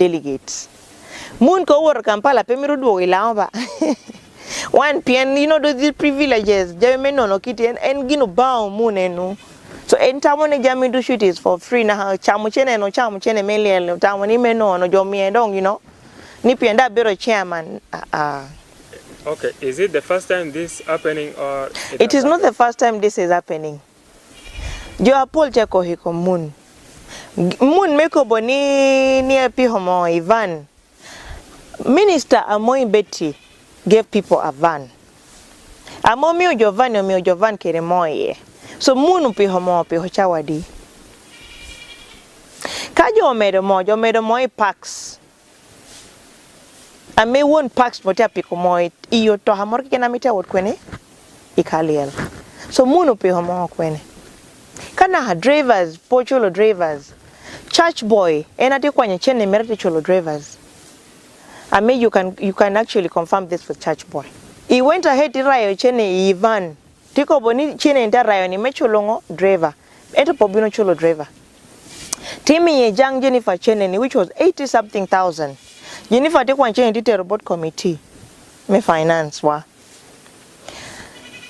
Delegates. Moon ka owoto Kampala pe mito dwogo i lango ba. One pien you know those privileges jami me nono kiti en en gin obango moon enu. So en tamo ni jami ducu it is for free naka camo cene en ocamo cene me lyel otamo ni me nono jo omiye dong you know ni pien dong abedo chairman ah. Okay, is it the first time this happening or it It is not the first time this is happening. Jo apol tye koko i kom mun. Mun me kobo ni ni apiko moo i van. Minister Amoy Betty gave people a van. Amo miyo jo van ni omiyo jo van kede moo iye. So mun opiko moo opiko cawa adi? Ka jo omedo moo, jo omedo moo i parks. Ame won parks mo tye apiko moo i otoka moro keken ame tye awot kwene i kalyel. So mun opiko moo kwene. Ka naka drivers pe oculo drivers, church boy en aye tye kwanyo cene mere tye culo drivers. Ame you can you can actually confirm this with church boy. I went ahead ti rayo cene i van ti kobo ni cene ni tye arayo ni me culo ngo driver ento pe obino culo driver. Ti miye jang Jennifer cene ni which was 80 something thousand. Jennifer ti kwanyo cene ti tero bot committee me finance wa.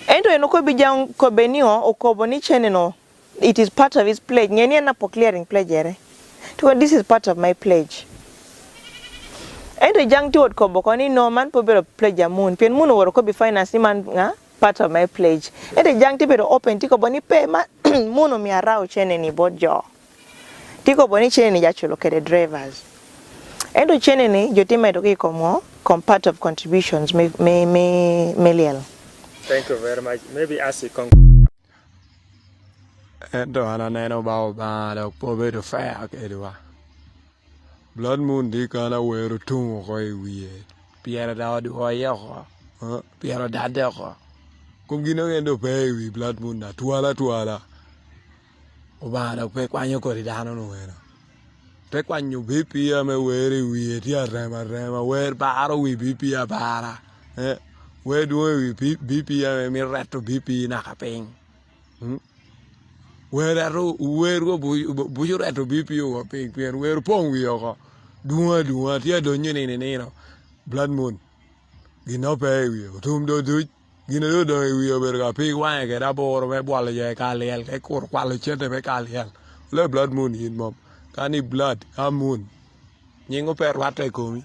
Ento en okobi jang kobe ni o okobo ni cene no it is part of his pledge nge ni en apo clearing pledge ere. Ti kobo this is part of my pledge. Ento jang ti wot kobo ko ni no man pe obedo pledge a mun pien mun owoto kobi finance ni man nga part of my pledge. Ento jang ti bedo open ti kobo ni pe ma mun omiyo arao cene ni bot jo. Ti kobo ni cene ni ja culo kede drivers. Ento cene ni jo ti medo ki i kom ngo? Kom part of contributions me me me me lyel. Thank you very much. Maybe as you con. Ento an aneno ba Obanga dok pe obedo fair kedwa. Blood moon tye kany awero tum woko i wiye pyere dok odwo iye woko pyere odadde woko kom gin mukene dong pe i wi blood moon atwala atwala Obanga dok pe kwanyo kodi dano nu eno te kwanyo BP me wer i wiye tye arem arema wer baro wi BP abara wer dwong i wi BP mito reto BP naka piny. Wer reto wer buco reto BP woko piny pien wer opong wiye woko dwong adwonga tye adonyo nino nino blood moon gin mo pe i wiye otum dong oduc gin aye odong i wiye obedo ka pig wange kwede aburu me bwolo jo i kal lyel ki kuro kwalo cente me kal lyel ole blood moon in mom ka ni blood ka moon nyingo pe rwatte i komi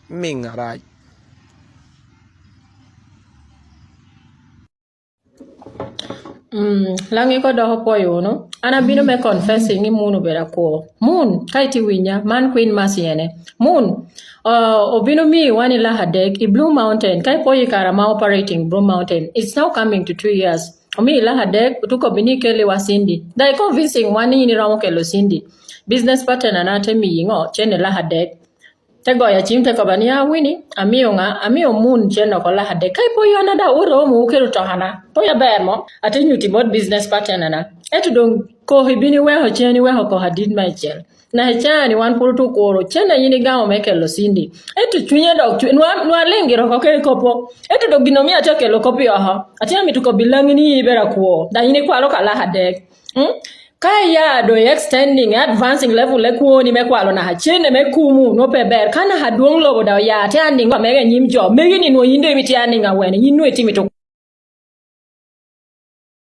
ming arac. Mm, langi ko doko poyo wunu. An abino me confessing ni Moon obedo akwo. Moon, ka itye winya, man Queen Mercy ene. Moon, uh, obino miyi wan i lak adek i Blue Mountain. Ka ipoyo i kare ma operating Blue Mountain, it's now coming to two years. Omiyi lak adek, otuko bini ikeli wa Cindy. Da i convincing wan ni in iromo kelo Cindy. Business partner na te miyi ngo, cene lak adek. Te goya cim te koba ni, Awini, amiyo nga? Amiyo mun cen oko lakade. Ka ipo yona da wuromo wukelo tokana. Poya ber mo? Ate nyuti bot business partner na. Ento dong koki bino iweko cen iweko koko adit ma icel. Na icani wan pud otukuro cen na in igamo me kelo Cindy. Ento cwinya dok cwer. Nwa, nwa ling gire oko kede kopo. Ento dong gin omiyo ate kelo kopi oko. Ate amito kobi langi ni in ibedo akwo. Da in ikwalo ka lakadek. Hmm? Ka iya do i extending, i advancing level le kwoni me kwalo naka cene me kumu nwo pe ber. Ka naka dwong lobo da oya te aningo mege nyim jo megi ni nwo in do ibi te aningo awene in nwo itimi to.